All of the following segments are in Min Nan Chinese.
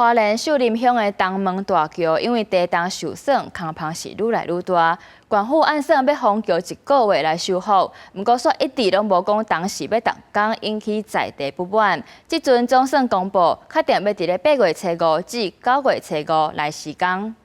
花蓮秀林鄉的東門大橋，因為地動受損，空縫是愈來愈大。縣府按算欲封橋一個月來修復，毋過卻一直攏無講當時欲動工，引起在地不滿。這陣總算公布，確定欲佇咧8月初5至9月初5來施工。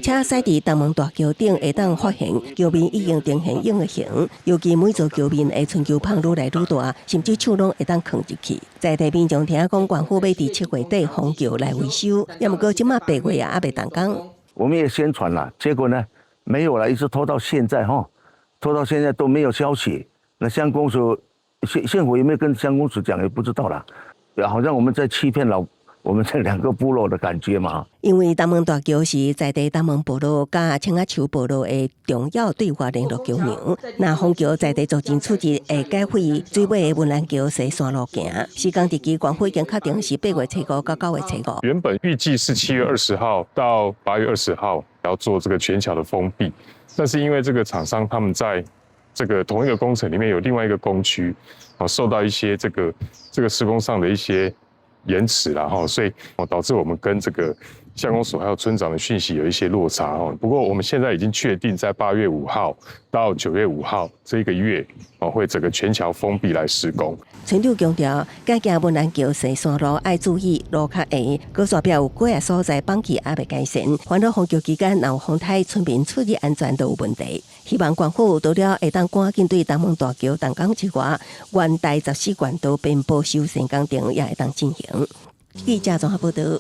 車駛佇東門大橋頂，會當發現橋面已經呈現影形，尤其每座橋面的春秋縫愈來愈大，甚至手攏會當囥入去。在地民眾聽講，縣府欲佇7月底封橋來維修，也毋過這馬8月啊，猶未動工。我們也宣傳了，結果呢，沒有了，一直拖到現在哈，拖到現在都沒有消息。那鄉公所縣縣府有沒有跟鄉公所講，也不知道啦。好像我們在欺騙老我們這兩個部落的感覺嘛。因為東門大橋是在地東門部落佮青仔樹部落的重要對外聯絡橋梁。若封橋在地做進處置，會改廢水尾的文蘭橋踅山路行。施工日期，縣府已經確定是8月初5到9月初5。原本預計是7月20號到8月20號要做這個全橋的封閉，但是因為這個廠商他們在這個同一個工程裡面有另外一個工區，受到一些這個施工上的一些延遲啦，哈，所以導致我們跟這個鄉公所還有村長的訊息有一些落差哦。不過我們現在已經確定在8月5號到9月5號這個月哦，會整個全橋封閉來施工。村長強調，改行文蘭橋踅山路愛注意路較鞋，閣煞壁有幾个所在綁起猶未改善，煩惱封橋期間若有風颱，村民出入安全都有問題。希望縣府除了會當趕緊對東門大橋動工之外，元大十四縣道邊坡修繕工程也會當進行。記者綜合報道。